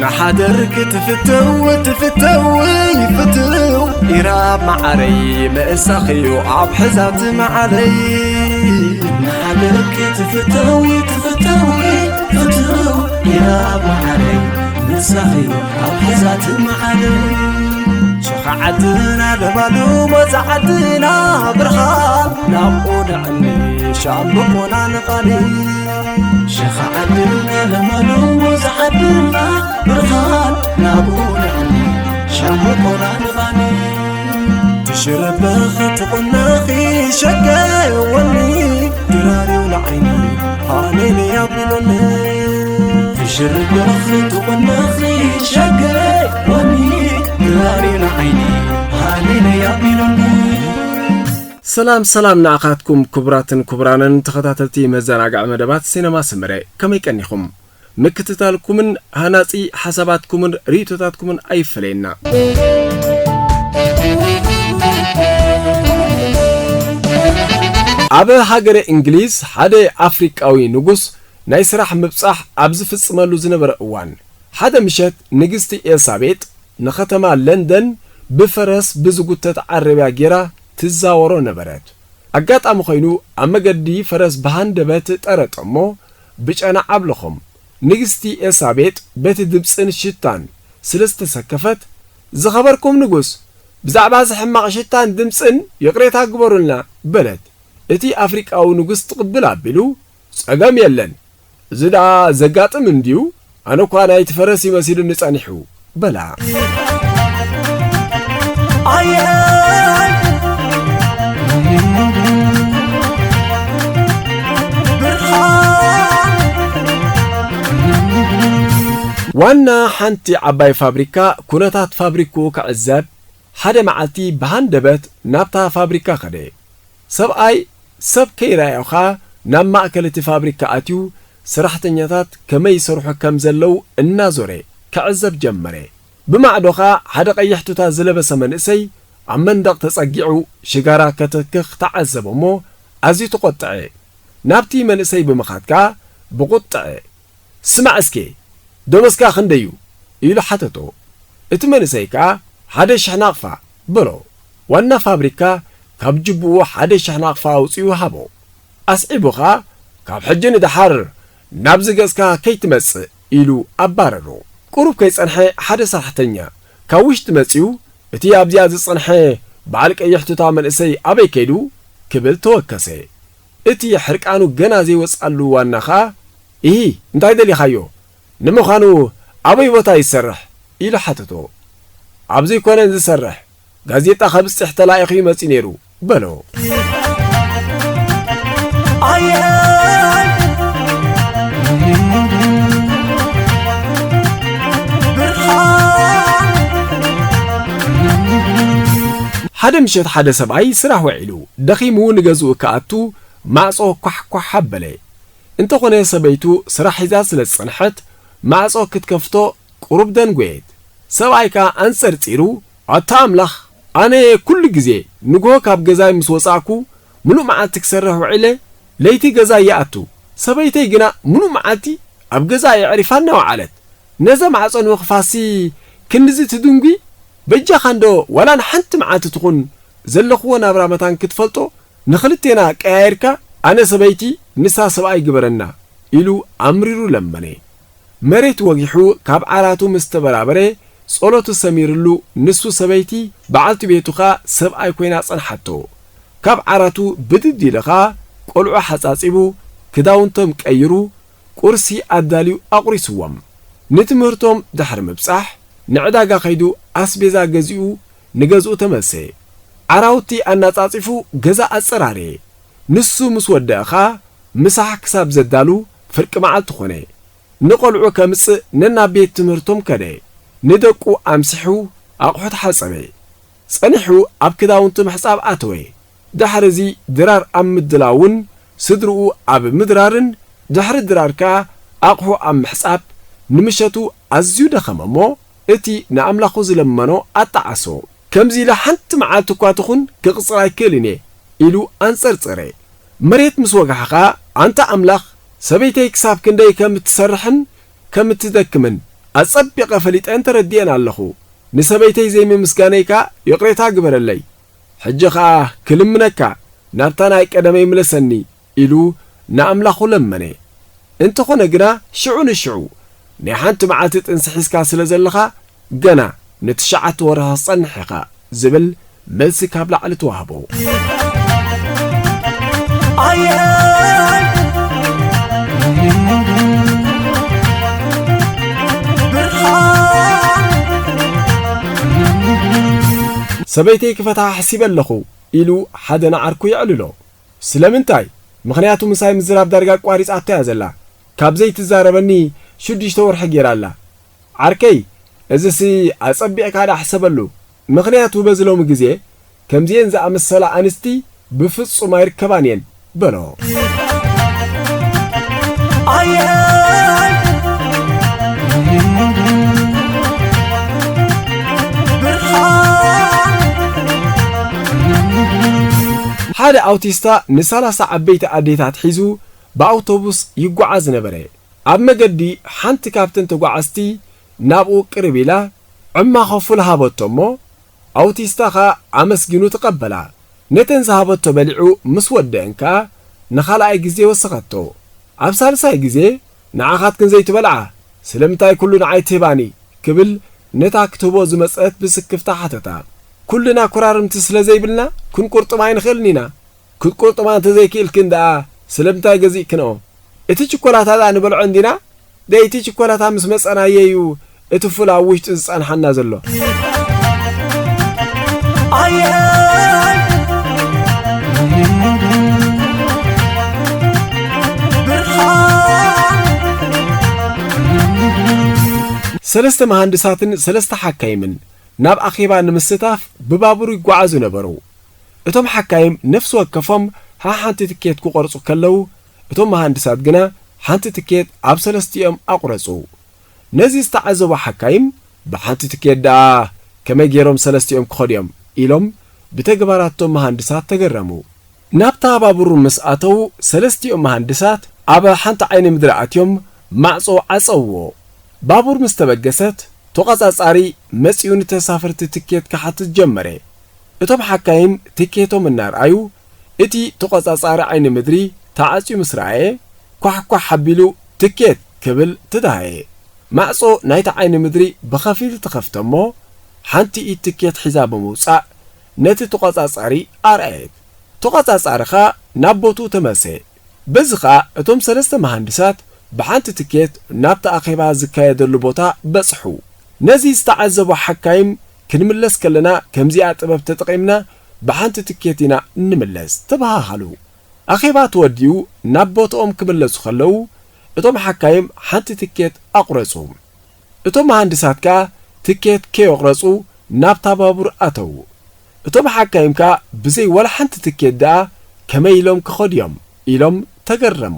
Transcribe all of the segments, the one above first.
ንሓደር ክትፍተው ትፍተው ይፍትው ኢራብ መዓረይ ምእሳኽዩ ኣብ ሕዛት መዓረይ። ንሓደር ክትፍተው ትፍተው ይፍትው ኢራብ መዓረይ ምእሳኽዩ ኣብ ሕዛት መዓረይ። ሸኻ ዓድና ለማሉ መዛ ዓድና ብርሃን ናብኡ ንዕኒ ሻምብቆና ንቓኒ። ሸኻ ዓድና ለማሉ መዛ ዓድና ብርሃን ናብኡ ንዕኒ ሻምብቆና ንቓኒ። ትሽረበኺ ትቑነኺ ሸገወኒ ድራሪው ንዓይኒ ሃሌሉያ ቢሎኒ። ትሽርበኺ ትቑነኺ ሸገወኒ ድራሪው ንዓይኒ ሃሌሉያ ቢሎኒ። ሰላም ሰላም ንዓኻትኩም ክቡራትን ክቡራንን ተኸታተልቲ መዘናግዒ መደባት ሲነማ ሰመረ፣ ከመይ ቀኒኹም? ምክትታልኩምን ሃናጺ ሓሳባትኩምን ርእይቶታትኩምን ኣይፈለየና። ኣብ ሃገረ እንግሊዝ ሓደ ኣፍሪቃዊ ንጉስ ናይ ስራሕ ምብጻሕ ኣብ ዝፍጽመሉ ዝነበረ እዋን፣ ሓደ ምሸት ንግስቲ ኤልሳቤጥ ንኸተማ ለንደን ብፈረስ ብዝጉተት ዓረብያ ጌራ ትዛወሮ ነበረት። ኣጋጣሚ ኾይኑ ኣብ መገዲ ፈረስ ብሃንደበት ጠረጠ እሞ ብጨና ዓብለኾም። ንግስቲ ኤልሳቤጥ በቲ ድምጽን ሽታን ስለ ዝተሰከፈት፣ "ዝኸበርኩም ንጉስ፣ ብዛዕባ እዚ ሕማቕ ሽታን ድምጽን ይቕሬታ ግበሩልና" በለት። እቲ ኣፍሪቃዊ ንጉስ ትቕብል ኣቢሉ፣ "ጸገም የለን፣ እዚ ደኣ ዘጋጥም እንድዩ፣ ኣነ እኳ ናይቲ ፈረስ እዩ መሲሉኒ ጸኒሑ" በላ። ኣየ ብርሃን። ዋና ሓንቲ ዓባይ ፋብሪካ ኩነታት ፋብሪክኡ ክዕዘብ ሓደ መዓልቲ ብሃንደበት ናብታ ፋብሪካ ከደ። ሰብኣይ ሰብ ከይረኣዮ ኸኣ ናብ ማእከል እቲ ፋብሪካ ኣትዩ ሰራሕተኛታት ከመይ ይሰርሑ ከም ዘለዉ እናዞረ ክዕዘብ ጀመረ። ብማዕዶ ኸኣ ሓደ ቀይሕ ቱታ ዝለበሰ መንእሰይ ኣብ መንደቕ ተጸጊዑ ሽጋራ ከተክኽ ተዓዘቦ እሞ ኣዝዩ ተቖጥዐ። ናብቲ መንእሰይ ብምኻድ ከኣ ብቑጥዐ፣ "ስማዕ እስከ፣ ደሞዝካ ክንደይ እዩ?" ኢሉ ሓተቶ። እቲ መንእሰይ ከኣ፣ "ሓደ ሽሕ ናቕፋ" በሎ። ዋና ፋብሪካ ካብ ጅቡኡ ሓደ ሽሕ ናቕፋ ኣውጺኡ ሃቦ። ኣስዒቡ ኸኣ፣ "ካብ ሕጂ ንደሓር ናብዚ ገጽካ ከይትመጽእ" ኢሉ ኣባረሮ። ቁሩብ ከይጸንሐ ሓደ ሰራሕተኛ ካብ ውሽጢ መጺኡ፣ "እቲ ኣብዚኣ ዝጸንሐ በዓል ቀይሕ ቱታ መንእሰይ ኣበይ ከይዱ?" ክብል ተወከሰ። እቲ ሕርቃኑ ገና ዘይወጽኣሉ ዋና ኸኣ፣ "ኢሂ፣ እንታይ ደሊኻዮ? ንምዃኑ ኣበይ ቦታ እዩ ዝሰርሕ?" ኢሉ ሓተቶ። "ኣብዚ ኣይኮነን ዝሰርሕ፣ ጋዜጣ ከብጽሕ ተላኢኹ እዩ መጺኡ ነይሩ" በሎ። ኣየ ብርሃን። ሓደ ምሸት ሓደ ሰብኣይ ስራሕ ውዒሉ ደኺሙ ንገዝኡ ክኣቱ ማዕጾ ኳሕኳሕ ኣበለ። እንተኾነ ሰበይቱ ስራሕ ሒዛ ስለ ዝጸንሐት ማዕጾ ክትከፍቶ ቁሩብ ደንጎየት። ሰብኣይ ከኣ ኣንጸርጺሩ፣ "ኣታ ኣምላኽ፣ ኣነ ኩሉ ግዜ ንግሆ ካብ ገዛይ ምስ ወጻእኩ ምሉእ መዓልቲ ክሰርሕ ውዒለ፣ ለይቲ ገዛይ ይኣቱ። ሰበይተይ ግና ምሉእ መዓልቲ ኣብ ገዛኣ የዕሪፋ እናወዓለት፣ ነዛ ማዕጾ ንምኽፋትሲ ክንድዚ ትድንጒ? በጃኻ እንዶ ዋላ ንሓንቲ መዓልቲ ትኹን ዘለኽዎ ናብራ መታን ክትፈልጦ ንኽልቴና ቀያይርካ፣ ኣነ ሰበይቲ ንሳ ሰብኣይ ግበረና" ኢሉ ኣምሪሩ ለመነ። መሬት ወጊሑ ካብ ዓራቱ ምስ ተበራበረ፣ ጸሎቱ ሰሚርሉ፣ ንሱ ሰበይቲ፣ በዓልቲ ቤቱ ኸኣ ሰብኣይ ኮይና ጸንሓቶ። ካብ ዓራቱ ብድድ ኢሉ ኸኣ ቆልዑ ሓጻጺቡ፣ ክዳውንቶም ቀይሩ፣ ቁርሲ ኣዳልዩ ኣቑሪስዎም። ንትምህርቶም ድሕሪ ምብጻሕ፣ ንዕዳጋ ከይዱ ኣስቤዛ ገዚኡ ንገዝኡ ተመልሰ። ዓራውቲ ኣናጻጺፉ ገዛ ኣጸራረየ። ንሱ ምስ ወደአ ኸኣ ምሳሕ ክሳብ ዘዳሉ ፍርቂ መዓልቲ ኾነ። ንቖልዑ ከምጽእ ነናብ ቤት ትምህርቶም ከደ። ንደቁ ኣምሲሑ ኣቑሑት ሓጸበ። ጸኒሑ ኣብ ክዳውንቲ ምሕጻብ ኣተወ። ድሕሪ እዚ ድራር ኣብ ምድላውን ስድርኡ ኣብ ምድራርን ድሕሪ ድራር ከኣ ኣቑሑ ኣብ ምሕጻብ ንምሸቱ ኣዝዩ ደኸመ እሞ እቲ ንኣምላኹ ዝለመኖ ኣጣዓሶ። ከምዚ ኢለ ሓንቲ መዓልቲ እኳ ትኹን ክቕጽል ኣይክእልን እየ ኢሉ ኣንጸርጸረ። መሬት ምስ ወግሐ ኸኣ ኣንታ ኣምላኽ ሰበይተይ ክሳብ ክንደይ ከም እትሰርሕን ከም እትደክምን ኣጸቢቐ ፈሊጠን ተረዲኤን ኣለኹ። ንሰበይተይ ዘይምምስጋነይ ከኣ ይቕሬታ ግበረለይ። ሕጂ ኸኣ ክልምነካ፣ ናብታ ናይ ቀደመይ ምለሰኒ" ኢሉ ንኣምላኹ ለመነ። እንተኾነ ግና፣ ሽዑ ንሽዑ፣ "ናይ ሓንቲ መዓልቲ ጥንሲ ሒዝካ ስለ ዘለኻ፣ ገና ንትሽዓተ ወርሒ ክትጸንሕ ኢኻ" ዝብል መልሲ ካብ ላዕሊ ተዋህቦ። ኣየ ብርሃን! "ሰበይተይ ክፈትሓ ሓሲበ ኣለኹ" ኢሉ ሓደ ንዓርኩ የዕልሎ። "ስለምንታይ? ምኽንያቱ ምሳይ ምዝራብ ዳርጋ ኣቋሪጻቶ እያ ዘላ። ካብ ዘይትዛረበኒ ሽዱሽተ ወርሒ ገይራ ኣላ። ዓርከይ፣ እዚሲ ኣጸቢቕካ ደኣ ሕሰበሉ። ምኽንያቱ በዚ ሎሚ ግዜ ከምዚኤን ዝኣመሰላ ኣንስቲ ብፍጹም ኣይርከባን እየን" በሎ። ኣየ ብርሃን! ሓደ ኣውቲስታ ንሰላሳ ዓበይቲ ኣዴታት ሒዙ ብኣውቶቡስ ይጓዓዝ ነበረ። ኣብ መገዲ ሓንቲ ካብተን ተጓዓዝቲ ናብኡ ቅርብ ኢላ ዕማ ከፉል ሃበቶ እሞ፣ ኣውቲስታ ኸኣ ኣመስጊኑ ተቐበላ። ነተን ዝሃበቶ በሊዑ ምስ ወደአን ከኣ ንኻልኣይ ግዜ ወሰኸቶ። ኣብ ሳልሳይ ግዜ፣ "ንዓኻትክን ዘይትበልዓ፣ ስለምንታይ ኩሉ ንዓይ ትህባኒ?" ክብል ነታ ክትህቦ ዝመጸት ብስክፍታ ሓተታ። "ኩልና ኮራርምቲ ስለ ዘይብልና ክንቁርጥም ኣይንኽእልን ኢና። ክትቁርጥማ እንተ ዘይክኢልክን ደኣ ስለምንታይ ገዚእክንኦ? እቲ ችኮላታ ደኣ ንበልዖ እንዲና? ደይ እቲ ችኮላታ ምስ መጸናዮ እዩ እቲ ፉል ኣብ ውሽጢ ዝጸንሓና ዘሎ።" ኣየ ብርሃን! ሰለስተ መሃንድሳትን ሰለስተ ሓካይምን ናብ ኣኼባ ንምስታፍ ብባቡር ይጓዓዙ ነበሩ። እቶም ሓካይም ነፍሲ ወከፎም ሓሓንቲ ትኬት ክቖርጹ ከለዉ፣ እቶም መሃንድሳት ግና ሓንቲ ትኬት ኣብ ሰለስቲኦም ኣቑረጹ። ነዚ ዝተዓዘቡ ሓካይም፣ "ብሓንቲ ትኬት ደኣ ከመይ ገይሮም ሰለስቲኦም ክኸዱ እዮም?" ኢሎም ብተግባራት እቶም መሃንድሳት ተገረሙ። ናብታ ባቡር ምስ ኣተዉ፣ ሰለስቲኦም መሃንድሳት ኣብ ሓንቲ ዓይኒ ምድሪ ኣትዮም ማዕጾ ዓጸውዎ። ባቡር ምስ ተበገሰት፣ ተቖጻጻሪ መጺኡ ንተሳፈርቲ ትኬት ክሓትት ጀመረ። እቶም ሓካይም ትኬቶም እናርኣዩ፣ እቲ ተቖጻጻሪ ዓይኒ ምድሪ ተዓጽዩ ምስ ረኣየ፣ ኳሕኳሕ ኣቢሉ "ትኬት!" ክብል ተደሃየ። ማዕጾ ናይቲ ዓይኒ ምድሪ ብኸፊል ተኸፍተ እሞ፣ ሓንቲ ኢድ ትኬት ሒዛ ብምውጻእ፣ ነቲ ተቖጻጻሪ ኣርኣየት። ተቖጻጻሪ ኸኣ ናብ ቦትኡ ተመልሰ። በዚ ኸኣ እቶም ሰለስተ መሃንድሳት ብሓንቲ ትኬት ናብቲ ኣኼባ ዝካየደሉ ቦታ በጽሑ። ነዚ ዝተዓዘቡ ሓካይም፣ "ክንምለስ ከለና ከምዚኣ ጥበብ ተጠቒምና ብሓንቲ ትኬት ኢና እንምለስ" ተበሃሃሉ። ኣኼባ ተወዲኡ ናብ ቦትኦም ክምለሱ ከለዉ፣ እቶም ሓካይም ሓንቲ ትኬት ኣቑረጹ። እቶም መሃንድሳት ከኣ ትኬት ከየቑረጹ ናብታ ባቡር ኣተዉ። እቶም ሓካይም ከኣ ብዘይ ዋላ ሓንቲ ትኬት ደኣ ከመይ ኢሎም ክኸዱ እዮም? ኢሎም ተገረሙ።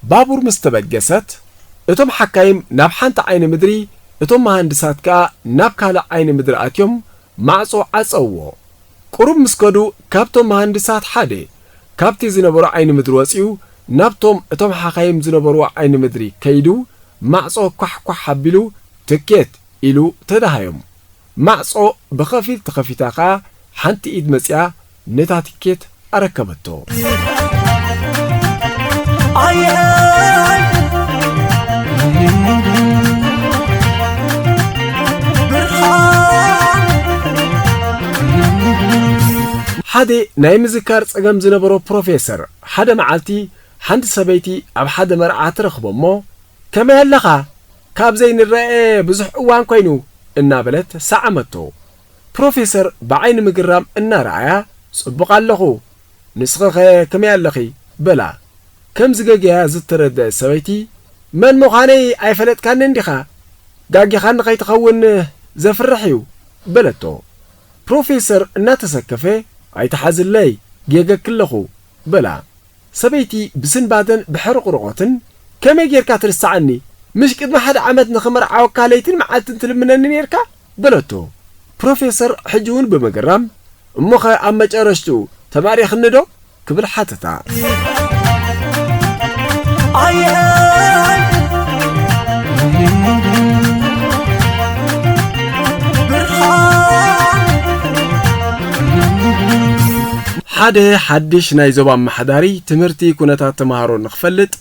ባቡር ምስ ተበገሰት፣ እቶም ሓካይም ናብ ሓንቲ ዓይኒ ምድሪ፣ እቶም መሃንድሳት ከኣ ናብ ካልእ ዓይኒ ምድሪ ኣትዮም ማዕጾ ዓጸውዎ። ቁሩብ ምስ ከዱ፣ ካብቶም መሃንድሳት ሓደ ካብቲ ዝነበሮ ዓይኒ ምድሪ ወጺኡ፣ ናብቶም እቶም ሓካይም ዝነበርዎ ዓይኒ ምድሪ ከይዱ፣ ማዕጾ ኳሕ ኳሕ ኣቢሉ፣ "ትኬት!" ኢሉ ተደሃዮም። ማዕጾ ብኸፊል ተኸፊታ ኸኣ፣ ሓንቲ ኢድ መጺኣ ነታ ትኬት ኣረከበቶ። ኣየ ብርሃን! ሓደ ናይ ምዝካር ጸገም ዝነበሮ ፕሮፌሰር፣ ሓደ መዓልቲ ሓንቲ ሰበይቲ ኣብ ሓደ መርዓ ትረኽቦ እሞ፣ "ከመይ ኣለኻ? ካብ ዘይንረኣየ ብዙሕ እዋን ኮይኑ" እናበለት ሰዓመቶ። ፕሮፌሰር ብዓይኒ ምግራም እናረኣያ፣ "ጽቡቕ ኣለኹ፣ ንስኺኸ ከመይ ኣለኺ?" በላ። ከም ዝገገያ ዝተረድአት ሰበይቲ፣ "መን ምዃነይ ኣይፈለጥካንን ዲኻ? ጋጊኻኒ ከይትኸውን ዘፍርሕ እዩ" በለቶ። ፕሮፌሰር እናተሰከፈ፣ "ኣይትሓዝለይ፣ ጌገኪ ኣለኹ" በላ። ሰበይቲ ብስንባደን ብሕርቕርቖትን፣ "ከመይ ጌርካ ትርስዓኒ? ምሽ ቅድሚ ሓደ ዓመት ንኽምርዓወካ ለይትን መዓልትን ትልምነኒ ኔርካ?" በለቶ። ፕሮፌሰር ሕጂ እውን ብምግራም፣ "እሞኸ ኣብ መጨረሽትኡ ተማሪኽኒ ዶ?" ክብል ሓተታ። ኣየ ሓደ ሓድሽ ናይ ዞባ ኣመሓዳሪ ትምህርቲ ኩነታት ተምሃሮ ንኽፈልጥ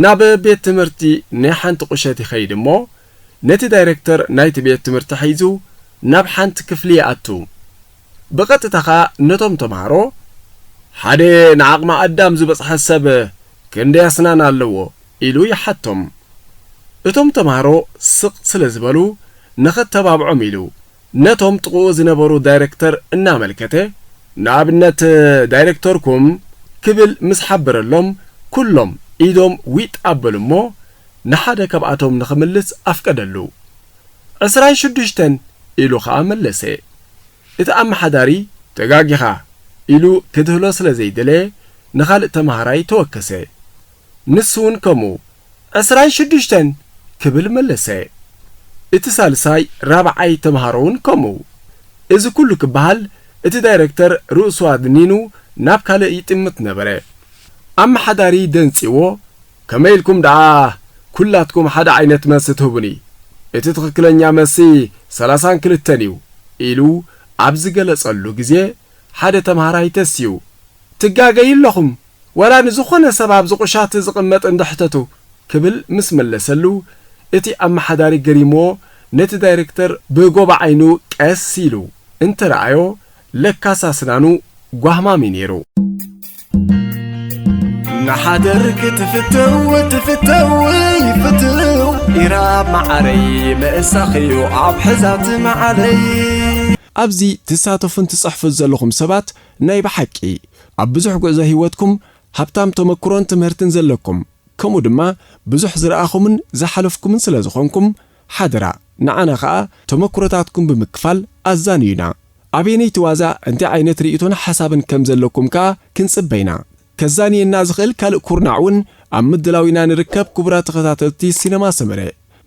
ናብ ቤት ትምህርቲ ናይ ሓንቲ ቁሸት ይኸይድ እሞ፣ ነቲ ዳይረክተር ናይቲ ቤት ትምህርቲ ሒዙ ናብ ሓንቲ ክፍሊ ይኣቱ። ብቐጥታ ኸኣ ነቶም ተምሃሮ፣ "ሓደ ንዓቕሚ ኣዳም ዝበጽሐ ሰብ ክንደይ ኣስናን ኣለዎ?" ኢሉ ይሓቶም። እቶም ተምሃሮ ስቕ ስለ ዝበሉ፣ ንኸተባብዖም ኢሉ ነቶም ጥቕኡ ዝነበሩ ዳይረክተር እናመልከተ፣ "ንኣብነት ዳይረክተርኩም" ክብል ምስ ሓበረሎም፣ ኩሎም ኢዶም ዊጥ ኣበሉ እሞ፣ ንሓደ ካብኣቶም ንኽምልስ ኣፍቀደሉ። "ዕስራን ሽዱሽተን" ኢሉ ኸኣ መለሰ። እቲ ኣመሓዳሪ "ተጋጊኻ" ኢሉ ክድህሎ ስለ ዘይደለየ፣ ንኻልእ ተማሃራይ ተወከሰ። ንሱ እውን ከምኡ፣ "ዕስራን ሽዱሽተን" ክብል መለሰ። እቲ ሳልሳይ ራብዓይ ተምሃሮ እውን ከምኡ። እዚ ኩሉ ክበሃል፣ እቲ ዳይረክተር ርእሱ ኣድኒኑ ናብ ካልእ ይጥምት ነበረ። ኣመሓዳሪ ደንጺዎ፣ "ከመይ ኢልኩም ደኣ ኩላትኩም ሓደ ዓይነት መልሲ ትህቡኒ? እቲ ትኽክለኛ መልሲ ሰላሳን ክልተን እዩ" ኢሉ ኣብ ዝገለጸሉ ግዜ፣ ሓደ ተምሃራይ ተስዩ፣ "ትጋገዩ ኣለኹም፣ ዋላ ንዝኾነ ሰብ ኣብዚ ቁሻት ዝቕመጥ እንድሕተቱ" ክብል ምስ መለሰሉ፣ እቲ ኣመሓዳሪ ገሪምዎ ነቲ ዳይረክተር ብጎባ ዓይኑ ቀስ ኢሉ እንተ ረኣዮ፣ ለካስ ኣስናኑ ጓህማም እዩ ነይሩ። ንሓደር ክትፍተው ትፍተው ይፍትው ኢራብ መዓረይ ምእሳኽዩ ኣብ ሕዛት መዓለይ። ኣብዚ ትሳተፉን ትጽሕፉን ዘለኹም ሰባት ናይ ብሓቂ ኣብ ብዙሕ ጉዕዞ ህይወትኩም ሃብታም ተመክሮን ትምህርትን ዘለኩም፣ ከምኡ ድማ ብዙሕ ዝረኣኹምን ዝሓለፍኩምን ስለ ዝኾንኩም፣ ሓደራ ንዓና ኸኣ ተመክሮታትኩም ብምክፋል ኣዛንዩና። ኣበየነይቲ ዋዛ እንታይ ዓይነት ርእይቶን ሓሳብን ከም ዘለኩም ከኣ ክንጽበ ኢና። ከዛንየና ዝኽእል ካልእ ኩርናዕ እውን ኣብ ምድላው ኢና ንርከብ። ክቡራት ተኸታተልቲ ሲነማ ሰመረ፣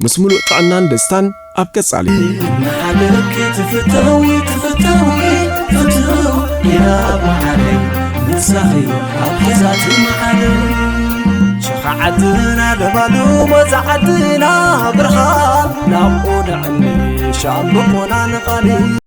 ምስ ምሉእ ጥዕናን ደስታን ኣብ ቀጻሊ። ንሓደርኪ ትፍተዊ ትፍተዊ ፍትው ኢራ መዓረይ ምሳኺ ኣብ ሕዛት መዓረይ። ሸኻ ዓድና ለባሉ ወዛ ዓድና ብርሃን ናብኡ ንዕኒ ሻምብቆና ንቓኒ።